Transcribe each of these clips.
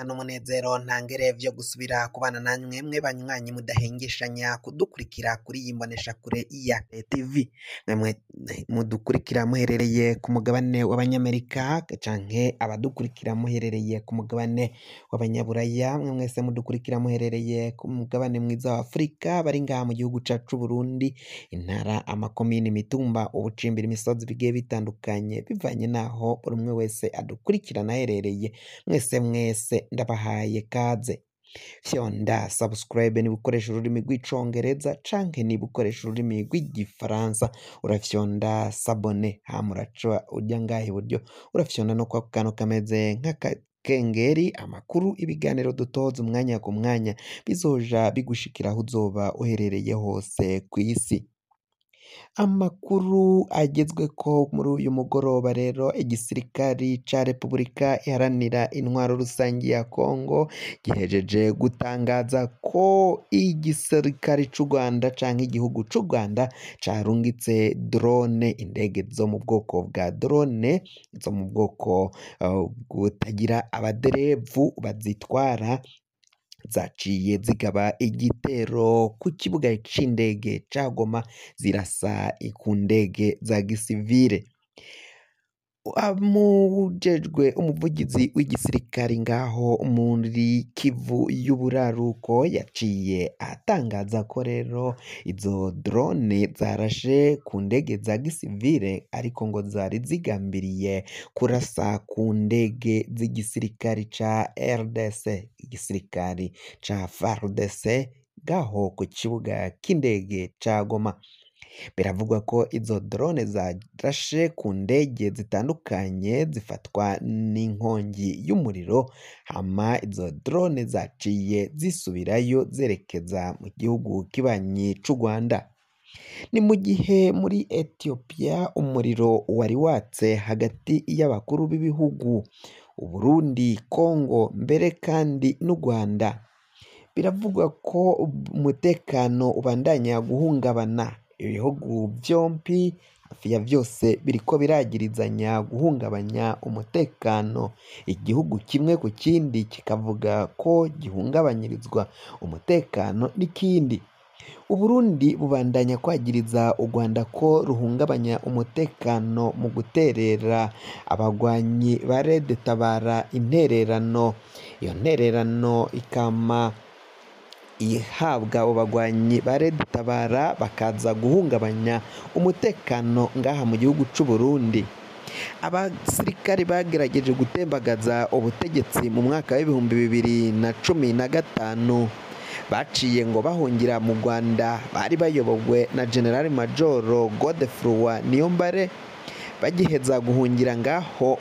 N'umunezero ntangere vyo gusubira kubana namwe mwe banywanyi mudahengeshanya kudukurikira kuri iyi mboneshakure ya TV, namwe mudukurikira muherereye ku mugabane w'abanyamerika canke abadukurikira muherereye ku mugabane w'abanyaburaya, mwe mwese mudukurikira muherereye ku mugabane mwiza wa Afurika, bari ngaha mu gihugu cacu c'Uburundi, intara, amakomine, imitumba, ubucimbiri, imisozi bigiye bitandukanye bivanye n'aho buri umwe wese adukurikirana aherereye, mwese mwese ndabahaye kaze. Fyonda subscribe niba ukoresha ururimi rw'icongereza canke niba ukoresha ururimi rw'igifaransa urafyonda s'abonner, hama uraca uja ngaha iburyo urafyonda no kwako kantu kameze nk'akakengeri, amakuru, ibiganiro dutoza umwanya ku mwanya bizoja bigushikira aho uzoba uherereye hose kw'isi. Amakuru agezweko muri uyu mugoroba rero, igisirikari ca Repubulika Iharanira Intwaro Rusangi ya Kongo gihejeje gutangaza ko igisirikari c'u Rwanda canke igihugu c'u Rwanda carungitse drone, indege zo mu bwoko bwa drone, zo mu bwoko butagira abaderevu bazitwara, zaciye zigaba igitero ku kibuga c'indege ca Goma, zirasa ku ndege za gisivile. Uwujejwe umuvugizi w'igisirikari ngaho muri Kivu y'uburaruko yaciye atangaza ko rero izo drone zarashe ku ndege za gisivile, ariko ngo zari zigambiriye kurasa ku ndege z'igisirikari ca RDC, igisirikari ca FARDC ngaho ku kibuga c'indege ca Goma. Biravugwa ko izo drone zarashe ku ndege zitandukanye zifatwa n'inkongi y'umuriro, hama izo drone zaciye zisubirayo zerekeza mu gihugu kibanyi c'u Rwanda. Ni mu gihe muri Ethiopia umuriro wari watse hagati y'abakuru b'ibihugu Uburundi, Kongo mbere kandi n'u Rwanda. Biravugwa ko umutekano ubandanya guhungabana, ibihugu vyompi hafi ya vyose biriko biragirizanya guhungabanya umutekano, igihugu kimwe ku kindi kikavuga ko gihungabanyirizwa umutekano n'ikindi. Uburundi bubandanya kwagiriza u Rwanda ko ruhungabanya umutekano mu guterera abagwanyi ba Red Tabara intererano, iyo ntererano ikama ihabwa abo bagwanyi ba Red Tabara bakaza guhungabanya umutekano ngaha mu gihugu c'Uburundi. Abasirikari bagerageje gutembagaza ubutegetsi mu mwaka w'2015 baciye ngo bahungira mu Rwanda, bari bayobowe na General Major Godefroid Niyombare. Bagiheza guhungira ngaho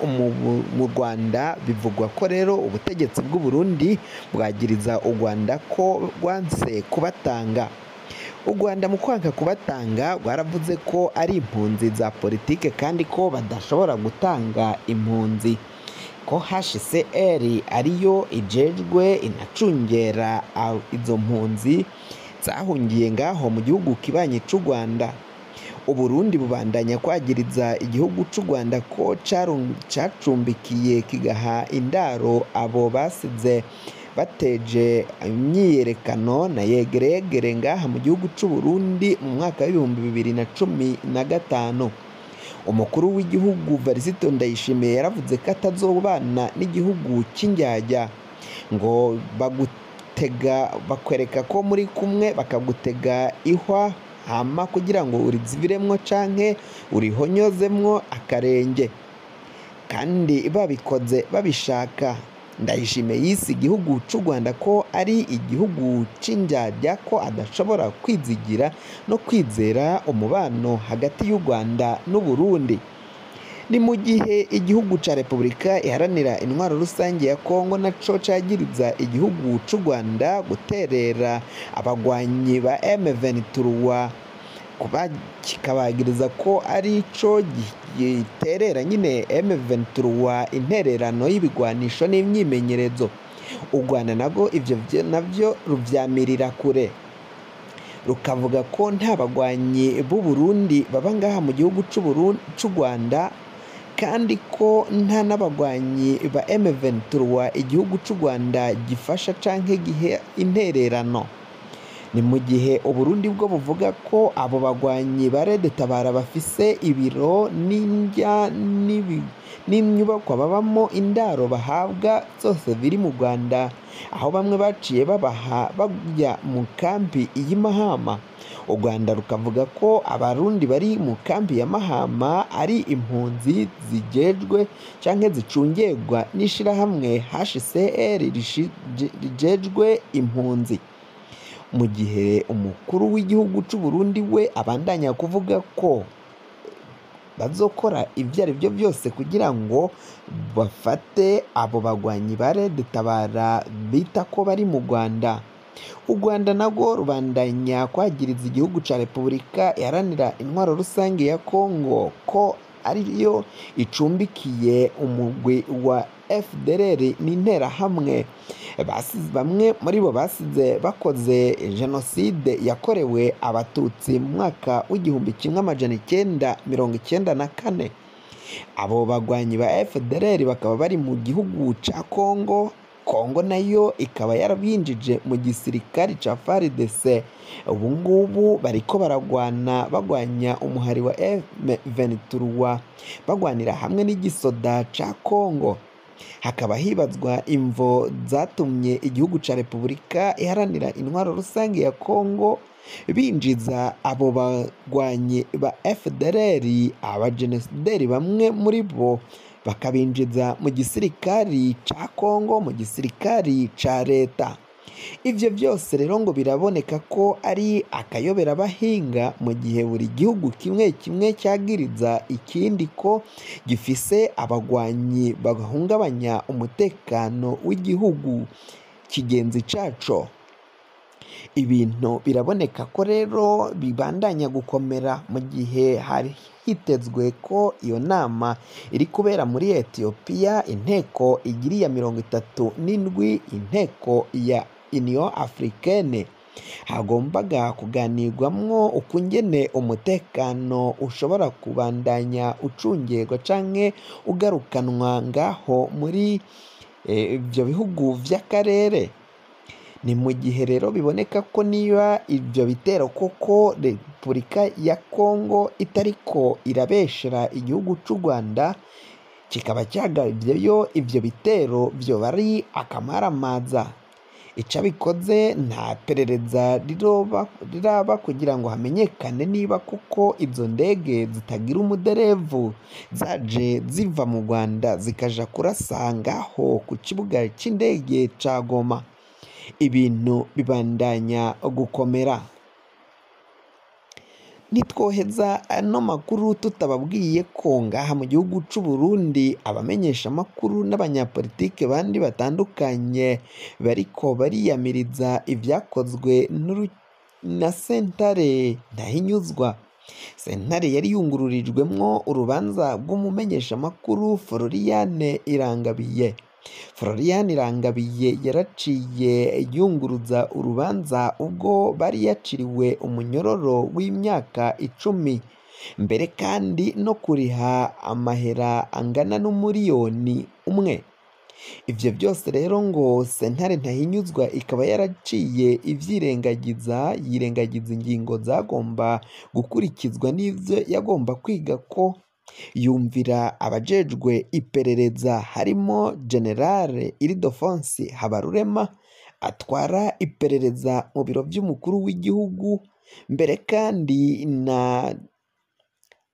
mu Rwanda, bivugwa ko rero ubutegetsi bw'Uburundi bwagiriza u Rwanda ko rwanse kubatanga. U Rwanda mu kwanka kubatanga rwaravuze ko ari impunzi za politike kandi ko badashobora gutanga impunzi, ko HCR ariyo ijejwe inacungera izo mpunzi zahungiye ngaho mu gihugu kibanyi c'u Rwanda. Uburundi bubandanya kwagiriza igihugu c'u Rwanda ko cacumbikiye kigaha indaro abo basize bateje imyiyerekano na yegeregere ngaha mu gihugu c'Uburundi mu mwaka w'2015. Umukuru w'igihugu Varisito Ndayishimiye yaravuze ko atazobana n'igihugu c'indyarya, ngo bagutega bakwereka ko muri kumwe bakagutega ihwa hama kugira ngo urizibiremwo canke urihonyozemwo akarenge, kandi babikoze babishaka. Ndayishimiye yise igihugu c'u Rwanda ko ari igihugu c'indyarya, ko adashobora kwizigira no kwizera umubano hagati y'u Rwanda n'Uburundi. Ni mu gihe igihugu ca Repubulika Iharanira Intwaro Rusangi ya Kongo naco cagiriza igihugu c'u Rwanda guterera abagwanyi ba M23, kuba kikabagiriza ko ari co giterera nyine M23 intererano y'ibigwanisho n'imyimenyerezo. U Rwanda nago ivyo navyo ruvyamirira kure, rukavuga ko nta bagwanyi b'u Burundi baba ngaha mu gihugu c'u Rwanda, kandi ko nta n'abagwanyi ba M23 igihugu c'u Rwanda gifasha canke gihe intererano. Ni mu gihe Uburundi bwo buvuga ko abo bagwanyi ba Red Tabara bafise ibiro n'indya n'inyubakwa babamo, indaro bahabwa zose biri mu Rwanda, aho bamwe baciye babaha bajya mu kambi y'i Mahama. U Rwanda rukavuga ko abarundi bari mu kambi ya Mahama ari impunzi zijejwe canke zicungerwa n'ishirahamwe HCR rijejwe impunzi. Mu gihe umukuru w'igihugu c'u Burundi we abandanya kuvuga ko bazokora ivyo ari vyo byose kugira ngo bafate abo bagwanyi ba Red Tabara bita ko bari mu Rwanda. U Rwanda narwo rubandanya kwagiriza igihugu ca Repubulika Iharanira Intwaro Rusange ya Kongo ko ariyo icumbikiye umugwi wa FDLR n'interahamwe. Bamwe muri bo basize bakoze jenoside yakorewe abatutsi mu mwaka w'1994. Abo bagwanyi ba FDLR bakaba bari mu gihugu ca Kongo. Kongo nayo ikaba yarabinjije mu gisirikari ca FARDC. Ubu ngubu bariko baragwana bagwanya umuhari wa M23, bagwanira hamwe n'igisoda ca Kongo. Hakaba hibazwa imvo zatumye igihugu ca Repubulika Iharanira Intwaro Rusange ya Kongo binjiza abo bagwanyi ba FDLR, abajenosideri bamwe muri bo bakabinjiza mu gisirikari ca Kongo, mu gisirikari ca leta. Ivyo vyose rero ngo biraboneka ko ari akayobera bahinga, mu gihe buri gihugu kimwe kimwe cyagiriza ikindi ko gifise abagwanyi bahungabanya umutekano w'igihugu kigenzi caco. Ibintu biraboneka ko rero bibandanya gukomera, mu gihe hari hitezwe ko iyo nama iri kubera muri Ethiopia, inteko igiriya 37, inteko ya Union Africaine, hagombaga kuganirwamwo ukungene umutekano ushobora kubandanya ucungerwa canke ugarukanwa ngaho muri ivyo bihugu vy'akarere. Ni mu gihe rero biboneka ko niba ivyo bitero koko Repubulika ya Kongo itariko irabeshera igihugu c'u Rwanda, kikaba cyagabyeyo ivyo bitero vyoba ari akamaramaza. Icabikoze nta perereza riraba kugira ngo hamenyekane niba koko izo ndege zitagira umuderevu zaje ziva mu Rwanda zikaja kurasa ngaho ku kibuga c'indege ca Goma. Ibintu bibandanya gukomera. Nitwoheza ano makuru tutababwiye ko ngaha mu gihugu c'u Burundi abamenyesha amakuru n'abanyapolitike bandi batandukanye bariko bariyamiriza ivyakozwe na sentare Ntahinyuzwa. Sentare yari yungururijwemwo urubanza rw'umumenyesha amakuru Floriane Irangabiye. Floriane Irangabiye yaraciye yunguruza urubanza ubwo bari yaciriwe umunyororo w'imyaka 10, mbere kandi no kuriha amahera angana n'umuriyoni 1. Ivyo byose rero ngo sentare Ntahinyuzwa ikaba yaraciye ivyirengagiza, yirengagiza ingingo zagomba gukurikizwa n'ivyo yagomba kwiga ko yumvira abajejwe iperereza harimo General Ildefonse Habarurema atwara iperereza mu biro vy'umukuru w'igihugu, mbere kandi na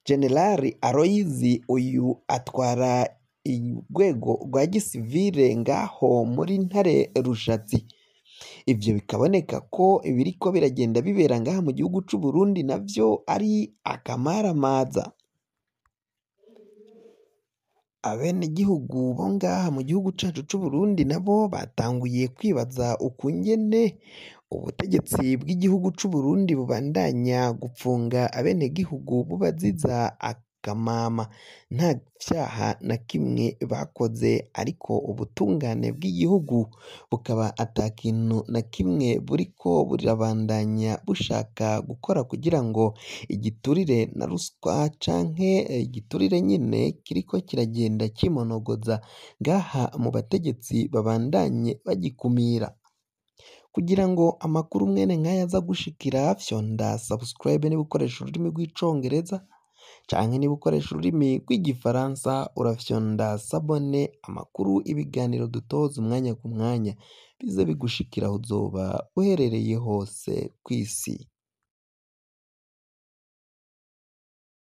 General Aloyizi uyu atwara urwego rwa gisivile ngaho muri Ntare Rushatsi. Ivyo bikaboneka ko ibiriko biragenda bibera ngaha mu gihugu c'u Burundi navyo ari akamaramaza. Abenegihugu bo ngaha mu gihugu cacu c'u Burundi nabo batanguye kwibaza ukungene ubutegetsi bw'igihugu c'u Burundi bubandanya gupfunga abenegihugu bubaziza kamama, nta vyaha na kimwe bakoze, ariko ubutungane bw'igihugu bukaba ata kintu na kimwe buriko burabandanya bushaka gukora kugira ngo igiturire na ruswa canke igiturire nyene kiriko kiragenda kimonogoza ngaha mu bategetsi babandanye bagikumira. Kugira ngo amakuru mwene nk'aya aza gushikira, fyonda subscribe niba ukoresha ururimi rw'icongereza, canke niba ukoresha ururimi rw'igifaransa urafyonda sabone. Amakuru, ibiganiro dutoza umwanya ku mwanya bize bigushikira aho uzoba uherereye hose kw'isi.